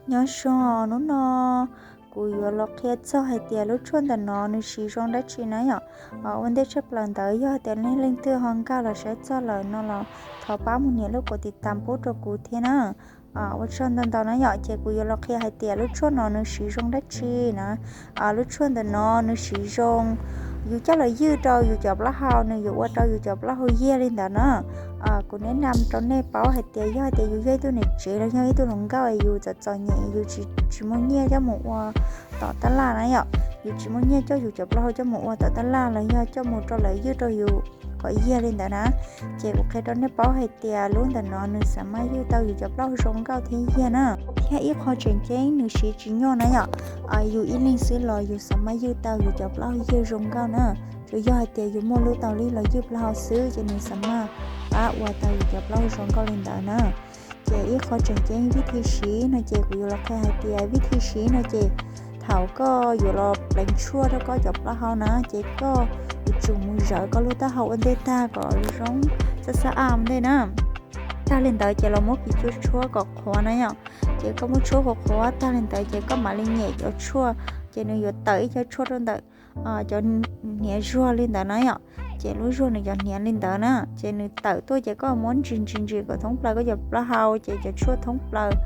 Nyob zoo, hnub no kuv yuav los qhia txog hais tias lub tshuaj ntawm no nws siv zoo dab tsi na yom. Ua ntej tshaj plaws ntawd yog tias nej leej twg ho nkag los saib txog lawm no los thov pab mus nias lub kaus tiv tam pub rau kuv thiab na. Ua tsaug ntau ntau na yom, ces kuv yuav los qhia hais tias lub tshuaj no nws siv zoo dab tsi na. Lub tshuaj ntawm no nws siv zoo, yus coj los ywj rau yus cov plaub hau, nws yuav ua rau yus cov plaub hau yiag li ntawd na. Kuv neb nam rau nej paub hais tias yog tias yus yog ib tug niam tsev los yog ib tug hluas nkauj es yus txom txom nyem, yus tsis muaj nyiaj coj mus ua tom tab laj na yom, yus tsis muaj nyiaj coj yus cov plaub hau coj mus ua tom tab laj los yog coj mus rau lawv ywj rau yus kom yiag li ntawd na, ces kuv qhia rau nej paub hais tias lub ntawm no nws xav maj ywj tau yus cov plaub hau zoo nkauj thiab yiag na. Thiab ib qho tseem ceeb nws siv tsis nyuaj na yom, yus ib leeg xwb los yus xav maj ywj tau yus cov plaub hau yiag zoo nkauj na. Tsuas yog hais tias yus muaj lub taus li los ywj plaub hau xwb ces nws xav maj pab ua tau yus cov plaub hau zoo nkauj li ntawd na. Ces ib qho tseem ceeb vib thi siv no ces kuv yuav los qhia hais tias vib thi siv no ces thaum koj yuav los pleev tshuaj rau koj cov plaub hau na ces koj yuav tsum mus zawv koj lub taub hau ua ntej tag kom zoo xab xab a ua ntej na. Tag li ntawd ces los muab kiv tshuaj tshuab kom qhuav na yom. Ces koj muab tshuab qhuav qhuav tag li ntawd ces koj mam li nyem cov tshuaj, ces nws yuav tawm ib co tshuaj rau ntawm cov hniav zuag li ntawd na yom. Ces lub zuag nws cov hniav li ntawd na, ces nws tawm tuaj ces koj muab ntsis ntsis ntsis kom thoob plaws koj cov plaub hau ces cov tshuaj thoob plaws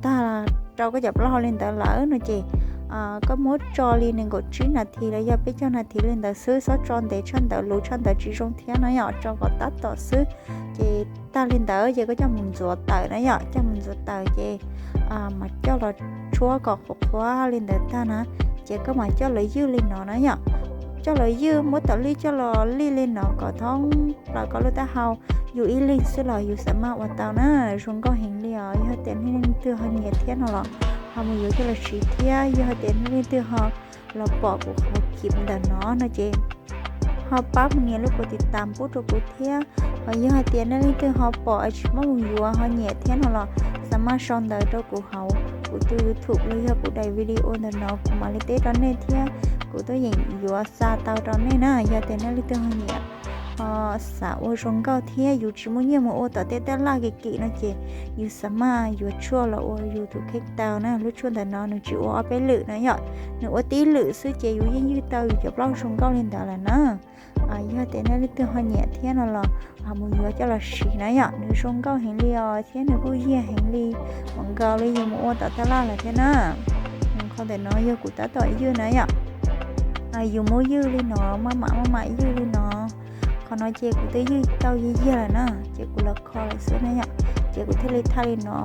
tag rau koj cov plaub hau li ntawd lawm no ces koj muab tso li nees nkaum tsib nas this los yog peb caug nas this li ntawd xwb, txhob tso ntev tshaj ntawd, luv tshaj ntawd tsis zoo thiab na yom, tso kom tab tom xwb. Ces tag li ntawd ces koj coj mus ntxuav tawm na yom, coj mus ntxuav tawm ces mas coj los tshuab kom qhuav qhuav li ntawd tag na, ces koj mam coj los ywj li no na yom. Coj los ywj muab taum lij coj los lij li no kom thoob plaws koj lub taub hau. Yus ib leeg xwb los yus xav maj ua tau na, zoo nkauj heev li os. Yog tias nej leej twg ho nyiam thiab no los ho mus yuav coj los siv thiab. Yog tias nej leej twg ho los pom kuv qhov clip ntawm no no ces ho pab mus nias lub kaus tiv tam pub rau kuv thiab. Ho yog hais tias nej leej twg ho pom es tsis muab mus yuav ho nyiam thiab no los xav maj sau ntawv rau kuv hauv kuv tus YouTube los yog kuv daim video ntawm no kuv mam li teb rau nej thiab. Kuv tuaj yeem yuav xa tau rau nej na. Yog tias nej leej twg ho nyiam, ho xav ua zoo nkauj thiab yus tsis muaj nyiaj mus ua tom tej tab laj kim kim no ces yus xav maj yuav tshuaj los ua yus tus kheej tau na. Lub tshuaj ntawm no nws tsis ua ob peb lwm na yom, nws ua tib lwm xwb ces yus yeej ywj tau yus cov plaub hau zoo nkauj li ntawd lawm na. Yog tias nej leej twg ho nyiam thiab no los mus yuav coj los siv na yom, nws zoo nkauj heev li os thiab nws kuj yiag heev li, mam nkaus li yus mus ua tom tab laj lawm thiab na. Qhov ntawm no yog kuv tab tom ywj na yom, yus muab ywj li no, maj mam maj mam ywj li no. Qhov no ces kuv twb ywj tau yiag yiag lawm na, ces kuv los kho lawm xwb na yom, ces kuv thiaj li thaij li no.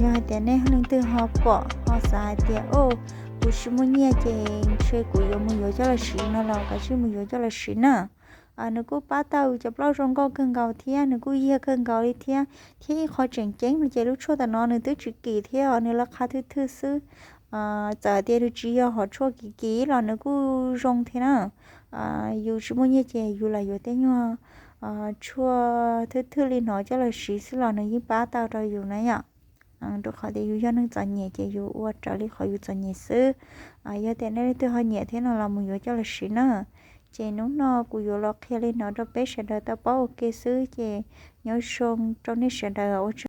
Yog hais tias nej leej twg ho pom ho xav hais tias, o, kuv tsis muaj nyiaj ces ntshe kuv yuav mus yuav coj los siv no los kav tsij mus yuav coj los siv na. Nws kuj pab tau cov plaub hau zoo nkauj kawg nkaus thiab nws kuj yiag kawg nkaus li thiab. Thiab ib qho tseem ceeb no ces lub tshuaj ntawm no nws twb tsis kim thiab os, nws laj qha thwj thwj xwb. Txawm hais tias nws tsis yog hom tshuaj kim kim los nws kuj zoo thiab na. Yus tsis muaj nyiaj ces yus lam yuav tej nyuag tshuaj thwj thwj li no coj los siv xwb los nws yeej pab tau rau yus na yom. Rau qhov tias yus yog neeg txom nyem ces yus ua raws li qhov yus txom nyem xwb. Yog tias nej leej twg ho nyiam thiab no los mus yuav coj los siv na. Ces hnub no kuv yuav los qhia li no rau peb sawv daws tau paub ua ke xwb ces nyob zoo rau nej sawv daws ua tsaug.